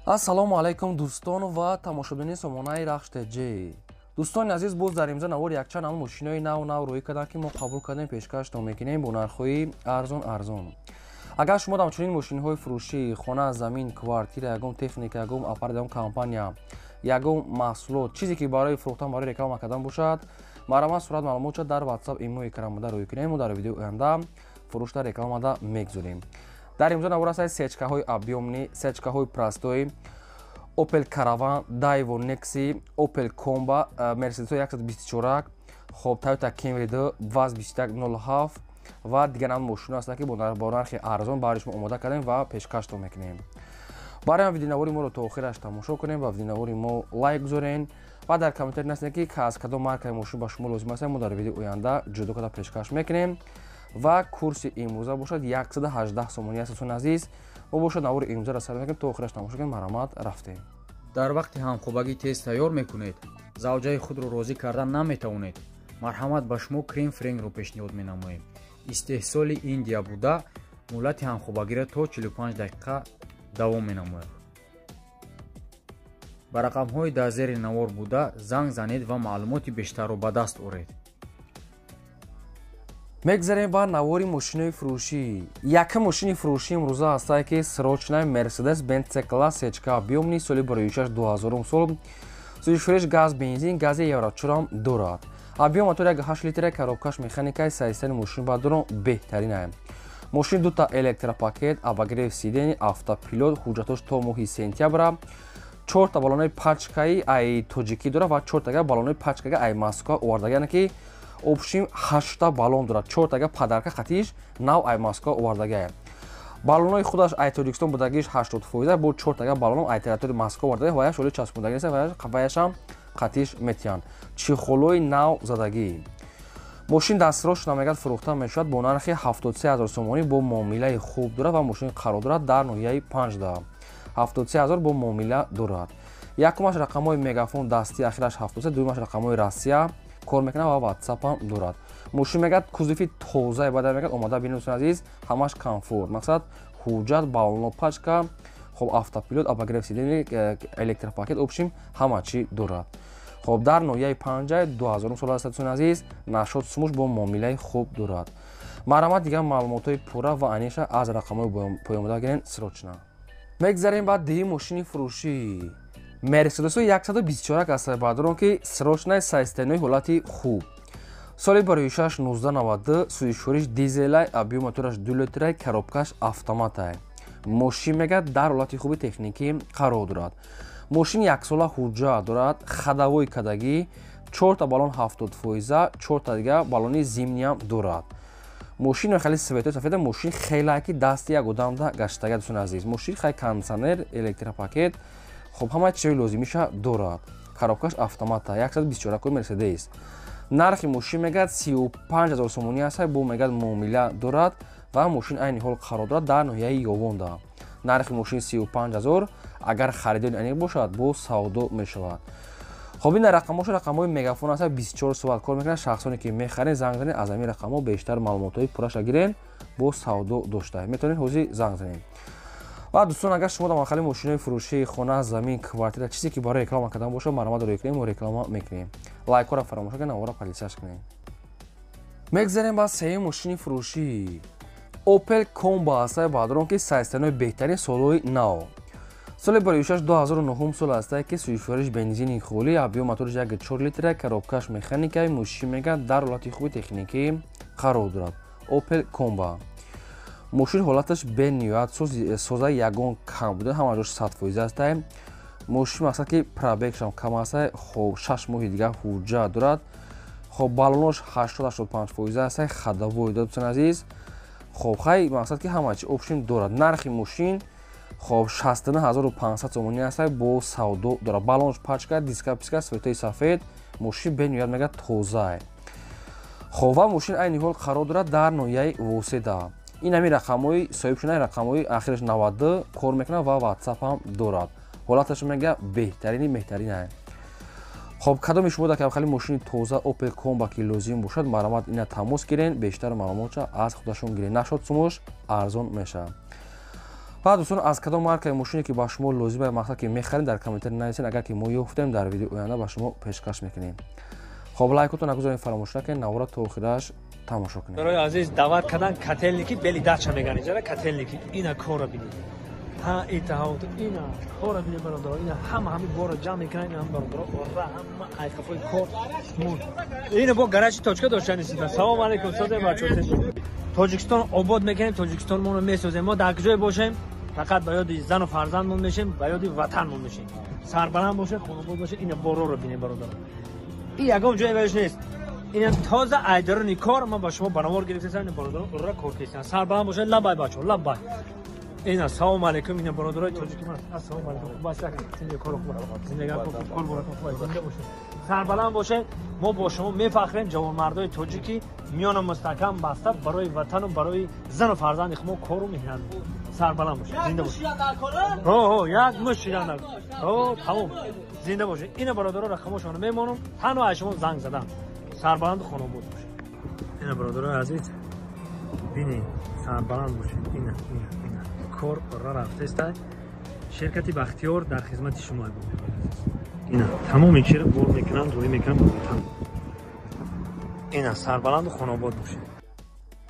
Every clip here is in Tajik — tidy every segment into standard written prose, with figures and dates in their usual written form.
Ассалому алайкум, дӯстон ва тамошобинони сомонаи Рахш ТЖ. Дӯстони азиз, боз дар имза навор якчанд ам мошинои нав нав рӯй карданд, ки мо қабул кардем, пешкаштон мекунем бо нархҳои арзон арзон. Агар шумо дар чунин мошинҳои фурӯшӣ, хона, замин, квартира, ягон техника, ягон аппарат, ягон компания, ягон маҳсулот, чизе ки барои фурӯхтан, барои реклама кардан бошад, марҳамат, сурат, маълумотша дар WhatsApp, имо экранмода рӯй кунем. Мо дар видеои оянда фурӯшта, рекламада мегузорем. Дар имзо навор ҳастад сечкаҳои объёмный, сечкаҳои простой, Opel Caravan, Daewoo Nexi, Opel Combo, Mercedes 124, хоб, Toyota Camry 2, VAZ 2107 ва дигар ам мошино ҳастанд, ки бо нархи арзон барои шумо омода кардем ва пешкаштон мекунем. Барои ҳам видеонавори моро то охираш тамошо кунем ва видеонавори мо лайк гузорен ва дар комментарий нависед, ки аз кадом маркаи мошин ба шумо лозим аст. Мо дар видеои оянда ҷудо карда пешкаш мекунем. Ва курси имрӯза бошад 118 сомонӣ аст. Дӯстони азиз, мо бошад навори имрӯзаро сар мекунем, то охираш тамошо кунем. Марҳамат, рафтем. Дар вақти ҳамхобагӣ тез тайёр мекунед, завҷаи худро розӣ кардан наметавонед? Марҳамат, ба шумо крем Френгро пешниҳод менамоем. Истеҳсоли Индия буда, муҳлати ҳамхобагиро то 45 дақиқа давом менамояд. Ба рақамҳои дар зери навор буда занг занед ва маълумоти бештарро ба даст оред. Мегзарем ба навори мошинои фурӯшӣ. Якум мошини фурӯшӣ имрӯза ҳастае, ки срочная Мерседес Бенц C класс, сечка объёмный, соли 2006, 2000 сол, сӯзишвориш газ, бензин, гази Евро 4 дорад. Объём мотор 1,8 литра, коробкаш механикаи, состояние мошин бадорон беҳтаринае. Мошин дута электропакет, обогрев сидений, автопилот, ҳуҷҷатош то моҳи сентябра. Чорта баллонои пачкаи ай тоҷикӣ дорад ва чортага баллонои пачкага ай Москва овардаги, яъне ки общем ҳашта баллон дорад. Чортага подарка хатиш нав ай Москва овардагия. Баллонои худаш ай Тоҷикистон будагиш 80%, бо чортага баллоно ай территорияи Москва овардага, ваяш оли часпондаги нест, ваяшам қатиш метиҳанд. Чехолои нав задагӣ. Мошин дастрош намегад, фурӯхта мешавад бо нархи 73 000 сомонӣ, бо муомилаи хуб дорад ва мошин қарор дорад дар ноҳияи Панҷда. 73 000 бо муомила дорад. Якумаш рақамҳои Мегафон дастӣ, ахираш 73, дуюмаш рақамҳои Россия кор мекунад ва Ватсапам дорад. Мошин мегад кузови тозае бада мегад, омода бинед, дӯстони азиз, ҳамаш комфорт, мақсад ҳуҷҷат, баллоно пачка, хоб, автопилот, обогрев сидений, электропакет, общем ҳама чӣ дорад. Хоб, дар ноҳияи Панҷа, 2000 сол аст, дӯстони азиз, нашод сумуш бо муомилаи хуб дорад. Марҳамат, дигар маълумотҳои пурра ва аниша аз рақамҳои поёнбуда гирен срочно. Мегзарем ба дуюм мошини фурӯшӣ. Мерседесо 124 аст, баъдорон ки срочная, состояние ҳолати хуб, соли 2006, 1992, сӯзишвориш дизелай, объём мотораш 2 литрай, коробкаш автоматай. Мошин мегад дар ҳолати хуби техникӣ қарор дорад. Мошин яксола ҳуҷҷат дорад, ходовой кадагӣ, чорта баллон 70%, чорта дига баллони зимний ам дорад. Мошин хеле светои сафеда, мошин хеле ки дасти як одамда гаштага. Дӯстони азиз, мошин хай кондитсионер, электропакет, хоб, ҳама чизҳои лозимиша дорад, коробкаш автомата, 124 Мерседес. Нархи мошин мегад 35 000 сомонӣ аст, бо мегад муомила дорад ва мошин айни ҳол қарор дорад дар ноҳияи Ёвонда. Нархи мошин 35 000, агар харидори аниқ бошад, бо савдо мешавад. Хоб, ин рақамҳош рақамҳои Мегафон аст, 24 соат кор мекунад. Шахсоне ки мехаред, занг занед, аз ҳамин рақамҳо бештар маълумотҳои пурраша гирен. Бо савдо дошта метавонед, ҳозир занг занед. Ва дӯстон, агар шумо дар махали мошинои фурӯшии хона, замин, квартира, чизе ки барои реклама кардан бошад, марҳамат, рӯй кунем, мо реклама мекунем. Лайкҳоро фаромӯш накунед, навора подписаться кунед. Мегзарем ба сеюм мошини фурӯшӣ. Opel Combo ҳастае, баъдорон ки состояние беҳтарин, солҳои нав, соли 2006, 2009 сол ҳастае, ки сӯзишвориш бензини холӣ, объём моториш 1,4 литра, коробкаш механикаи. Мошин мегад дар ҳолати хуби техникӣ қарор дорад. Opel Combo, мошин ҳолаташ бениҳоят соза, ягон кам буда, ҳама ҷош 100% ҳастае. Мошин мақсад ки пробегшам кам ҳастае. Хоб, 6 моҳи дигар ҳуҷҷат дорад. Хоб, баллонош 80-85% ҳастае, ходовой дорад, дӯстони азиз. Хоб, хай, мақсад ки ҳама чи общем дорад. Нархи мошин, хоб, 69 500 сомонӣ ҳастае, бо савдо дорад. Баллонош пачка, диска писка, светои сафед, мошин бениҳоят мегад тозае. Хоб, ва мошин айни ҳол қарор дорад дар ноҳияи Воседа. Ин ҳамин рақамҳои соҳибшунаи, рақамҳои ахираш 92 кор мекунад ва Ватсап ҳам дорад. Ҳолаташ мега беҳтарини беҳтаринае. Хоб, кадоми шумо дар хали мошини тоза Opel Combo ки лозим бошад, марҳамат, ина тамос гирен, бештар маълумотша аз худашон гирен. Нашод сумош арзон мешавад. Баъд дӯстон, аз кадом маркаи мошине ки ба шумо лозим аст, мақсад ки мехарем, дар комментарий нависед. Агар ки мо ёфтем, дар видеои оянда ба шумо пешкаш мекунем. Хоб, лайкотон нагузоред, фаромӯш накунед, навора то охираш тамошо кунед. Барои азиз даъват кардан котелники бели дача меган иҷара котелники. Ина кора бинед. Ҳа, ита ҳа, ина кора бинед бародаро. Ина ҳама ҳами бора ҷамъ мекунанд, ина ҳам бародаро. Ора ҳама айқафои кор. Ина бо гаражи точка доштани сида. Салом алейкум, соде бачо. Тоҷикистон обод мекунем, Тоҷикистон моро месозем. Мо дар куҷое бошем, фақат ба ёди зану фарзандмон мешем, ба ёди ватанмон мешем. Сарбаланд бошед, хонобод бошед. Ина бороро бинед бародаро. Ин ягон ҷое вайш нест. Ин тоза айдарони кор, ман ба шумо банавор гирифтасам, ин бародарон ура кор кестан. Сарбаланд бошед, лабай бачо, лабай. Ина салом алейкум, ина бародарои тоҷики ман. Ассалому алейкум. Бас як зинда кор хуб, зинда кор баракат хуб, зинда бошед. Сарбаланд бошед. Мо бо шумо мефахрем, ҷавонмардои тоҷики миёна мустаҳкам баста барои ватану барои зану фарзанди худ мо кору меҳнат. Сарбаланд бошед, зинда бошед. Ҳо, ҳо, як мушт шидан. Ҳо, тамом. Зинда бошед. Ина бародаро рақамошонро мемонам, танҳо аз шумо занг задам. Сарбаланду хонобод бошед. Ина бародарои азиз, бинед, сарбаланд бошед. Ина, ина, ина. Кор ора рафтеста. Ширкати Бахтиёр дар хизмати шумо азиз. Ина тамоми чиро бор мекунанд, рӯй мекунанд ба ватан. Ина сарбаланду хонобод бошед.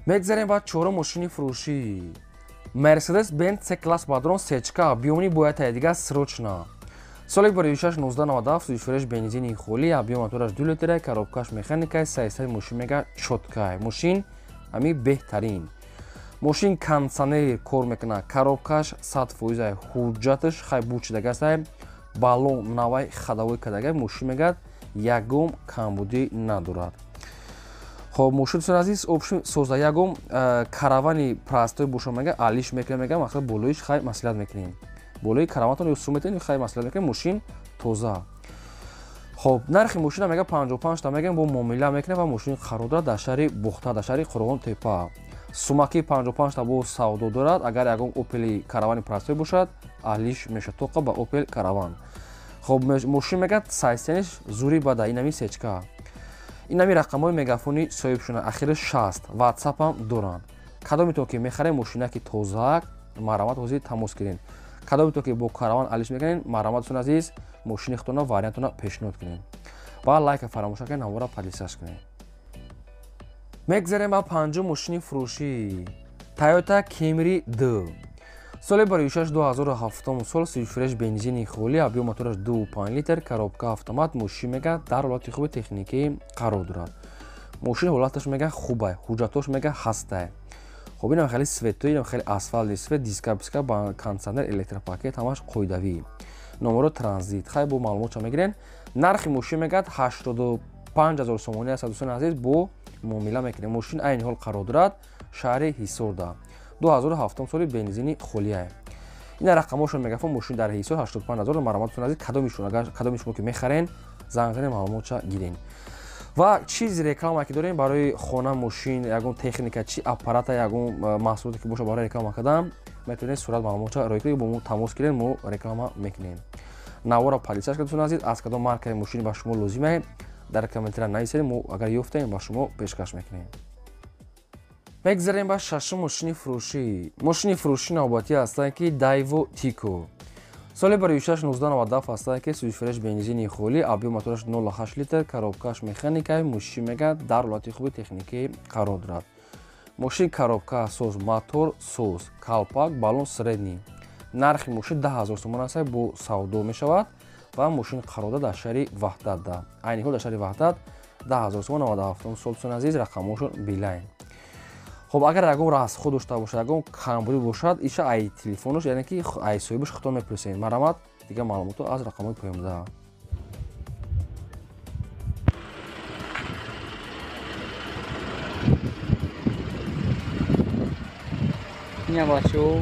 Мегзарем ба чорум мошини фурӯшӣ. Mercedes Benz C-класс бадрон сечка биёмни бояд тайдига срочно. Соли 2006 1997 сӯзишфуреш бензини холӣ, объём мотораш 2 литра, коробкаш механикай, сайсаи мошин мега чоткай. Мошин ҳами беҳтарин. Мошин кондиционер кор мекунад, коробкаш 100%, ҳуҷҷаташ хай бучидагастай, баллон навай ходовой кардагай, мошин мегад ягон камбудӣ надорад. Хоб, мошин дӯстони азиз, общем соза ягон каравани простой боша мега алиш мекунем, мега мақсад болоиш хай маслиҳат мекунем. Болои каравантон ё сум метавонем хай маслиҳат мекунем, мошин тоза. Хоб, нархи мошина мега 55 та мегем, бо муомила мекунем ва мошин қарор дорад дар шаҳри Бухта, дар шаҳри Қурғонтепа. Сумаки 55 та бо савдо дорад. Агар ягон Opel каравани простой бошад, алиш мешавад тоқа ба Opel караван. Хоб, мошин мегад сайсениш зури бада, инами сечка. Инами рақамҳои мегафони соҳибшона ахири 60, WhatsApp ҳам доранд. Кадомитон ки мехарем мошинаки тозаак, марҳамат ҳозир тамос гиред. Кадомитон ки бо караван алиш мекунед, марҳамат дӯстони азиз, мошини худтона вариантона пешниҳод кунед. Ва лайка фаромӯш накунед, навора подписаться кунед. Мегзарем ба панҷум мошини фурӯшӣ. Toyota Camry 2. Соли 2006 2007 сол, сӯзишфуреш бензини холӣ, объём мотораш 2,5 литр, коробка автомат, мошин мега дар ҳолати хуби техникӣ қарор дорад. Мошин ҳолаташ мега хубай, ҳуҷҷатош мега ҳастай. Хоб, инам хеле светои, инам хеле асфалти свет, диска писка, кондиционер, электропакет, ҳамаш қоидавӣ. Номеро транзит. Хай бо маълумотча мегирен. Нархи мошин мегад 85 000 сомонӣ аст, дӯстони азиз, бо муомила мекунем. Мошин айни ҳол қарор дорад шаҳри Ҳисорда. 2007 соли бензини холия. Ина рақамҳошон мегафон, мошин дар Ҳисор 85 000. Марҳамат дӯстони азиз, кадомишон агар кадоми шумо ки мехарен, занг занед, маълумотча гирен. Ва чизи реклама ки дорем барои хона, мошин, ягон техника, чи аппарата, ягон маҳсулоте ки боша барои реклама кардан, метавонед сурат маълумотча роӣ кунед, бо мо тамос гиред, мо реклама мекунем. Навора подписаться кунед дӯстони азиз, аз кадом маркаи мошини ба шумо лозиме, дар комментария нависед, мо агар ёфтем ба шумо пешкаш мекунем. Мегзарем ба шашум мошини фурӯшӣ. Мошини фурӯшӣ навбатӣ ҳастанд ки Daewoo Tico. Соли 2006 1997 ҳастанд ки сӯзишфуреш бензини холӣ, объём мотораш 0,8 литр, коробкаш механикай, мошин мега дар ҳолати хуби техникӣ қарор дорад. Мошин коробка соз, мотор соз, калпак, баллон средний. Нархи мошин 10 000 сомон аст, бо савдо мешавад ва мошин қарор дорад дар шаҳри Ваҳдатда. Айни ҳол дар шаҳри Ваҳдат 10 000 сомон 97 сол дӯстони азиз, рақамҳошон Билайн. Хоб, агар ягон расход дошта бошад, ягон камбудӣ бошад, иша ай телефонош, яъне ки ай соҳибаш худтон мепурсед. Марҳамат, дигар маълумото аз рақамҳои поёнда. Ина бачаҳо,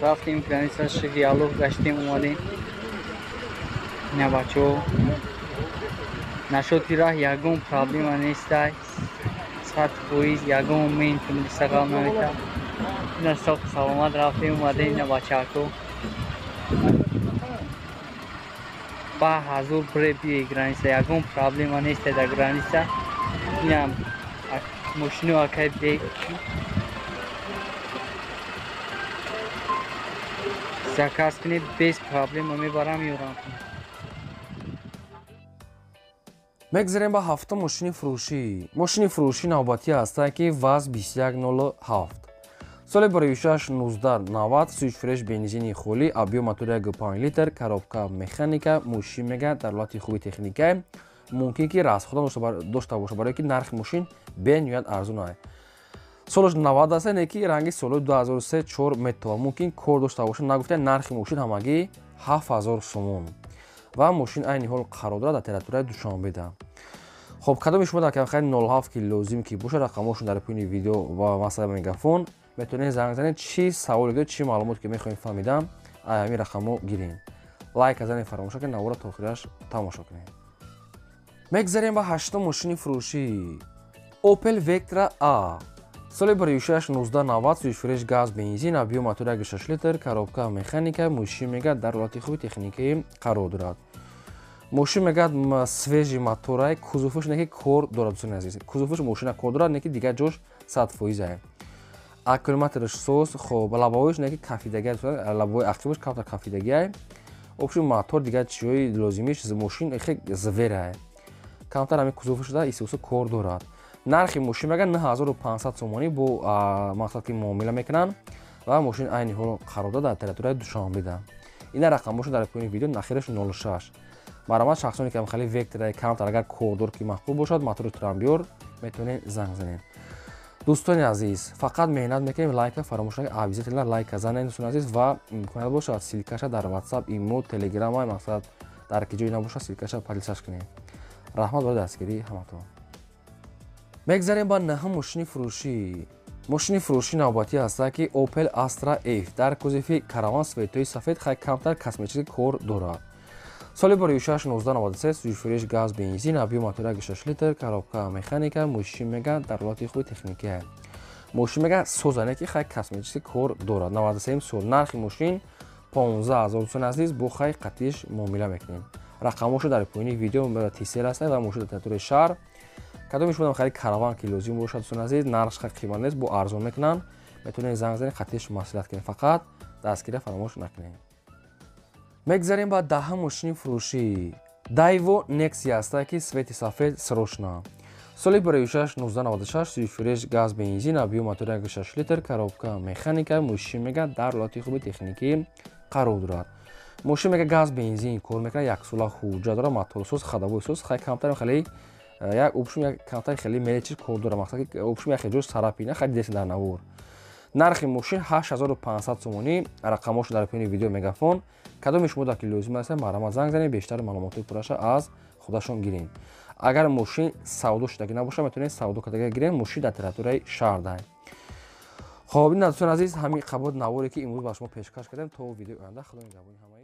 рафтем граница, Шигиалов гаштем, омадем. Ина бачаҳо, нашоти раҳ ягон проблема нестай, 100% ягон мент милисағал намета. Ина соқ саломат рафтем, омадем. Ина бачаҳако, ба ҳазур бре биёи граница, ягон проблема нестай дар граница. Ина мошину акай бек. Заказ кунед, без проблема мебарам меорам. Мегзарем ба ҳафтум мошини фурӯшӣ. Мошини фурӯшӣ навбатӣ ҳастанд ки ВАЗ 2107. Соли 2006 1990, сӯйшфуреш бензини холӣ, объём мотори 1,5 литр, коробка механика, мошин мега дар ҳолати хуби техника. Мумкин ки расхода дошта бошад, барое ки нархи мошин бениҳоят арзон аст. Солаш 90 аст, не ки ранги соли 2003-4 метова. Мумкин кор дошта бошад, нагуфта нархи мошин ҳамагӣ 7000 сомон. Ва мошин айни ҳол қарор дорад дар территорияи Душанбеда. Хоб, кадоми шумо дар камхари 07 ки лозим ки бошад, рақамҳошон дар поёни видео ва масъалаи мегафон метавонед занг занед. Чӣ саволе ки, чӣ маълумот ки мехоҳем фаҳмидан, ай ҳамин рақамҳо гирем. Лайк занед, фаромӯш накунед, навора то охираш тамошо кунед. Мегзарем ба ҳаштум мошини фурӯшӣ. Opel Vectra A. Соли 2006 1990, сӯйшфуреш газ бензин, объём мотори 1,6 литр, коробка механика, мошин мега дар ҳолати хуби техникӣ қарор дорад. Мошин мегӯяд свежий моторай, кузоваш не ки кор дорад, дӯстони азиз. Кузоваш мошина кор дорад, не ки дигар ҷош 100% ае. Аккумулятораш соз, хоб, лабовоиш не ки кафидагӣ, лабовои ақибаш камтар кафидагӣ ае. Общем мотор дигар чиҳои лозимиш мошин хе звер ае. Камтар ҳамин кузоваш шуда исусу кор дорад. Нархи мошин мегӯяд 9500 сомонӣ бо мақсад ки муомила мекунанд ва мошин айни ҳол қарор дорад дар территорияи Душанбеда. Ина рақамҳошон дар поёни видео, нахираш 06. Марҳамат, шахсоне ки ҳамхели Вектора камтар агар кордор ки маъқул бошад, мотори трамбиёр метавонед занг занед. Дӯстони азиз, фақат меҳнат мекунем, лайка фаромӯш накунед, обязательно лайка занед дӯстони азиз ва имконият бошад ссылкаша дар WhatsApp, Имо, Telegram, мақсад дар ки ҷое набошад ссылкаша поделиться кунед. Раҳмат барои дастгирии ҳаматон. Мегзарем ба наҳум мошини фурӯшӣ. Мошини фурӯшӣ навбатӣ ҳастанд ки Opel Astra F дар кузови караван светои сафед, хай камтар косметический кор дорад. Соли 2006 1993, сӯйшфуреш газ бензин, объём мотори 1,6 литр, коробка механика, мошин мега дар ҳолати хуби техникӣ. Мошин мега созане ки хай косметический кор дорад. 93 сол, нархи мошин 15000 дӯстони азиз, бо хай қатиш муомила мекунем. Рақамҳошо дар поёни видео тисел аст ва мошин дар территорияи шаҳр. Кадоми шумо хари караван ки лозим бошад дӯстони азиз, нархш хай қимат нест, бо арзон мекунанд. Метавонед занг занед, қатиш маслиҳат кунед. Фақат дастгирия фаромӯш накунед. Мегзарем ба даҳум мошини фурӯшӣ. Daewoo Nexia аст ки свети сафед срочно. Соли 2006 1996, сӯйшфуреш газ бензин, объём мотори 1,6 литр, коробка механика, мошин мега дар ҳолати хуби техникӣ қарор дорад. Мошин мега газ бензин кор мекунад, яксола ҳуҷҷат дорад, моторсоз, ходовой соз, хай камтар хеле як общем як камтар хеле мелечи кор дорад, мақсад ки общем як ҷош сарапина, хай дидесин дар навор. Нархи мошин 8500 сомонӣ, рақамҳошо дар поёни видео мегафон. Кадоми шумо дар ки лозим аст, марҳамат занг занед, бештар маълумотҳои пурраша аз худашон гиред. Агар мошин савдо шудагӣ набошад, метавонед савдо кардагӣ гиред, мошин дар территорияи шаҳр даҳед. Хоб, ин дӯстони азиз, ҳамин қабул наворе ки имрӯз ба шумо пешкаш кардем. То видеои оянда, Худо нигаҳбони ҳамаи.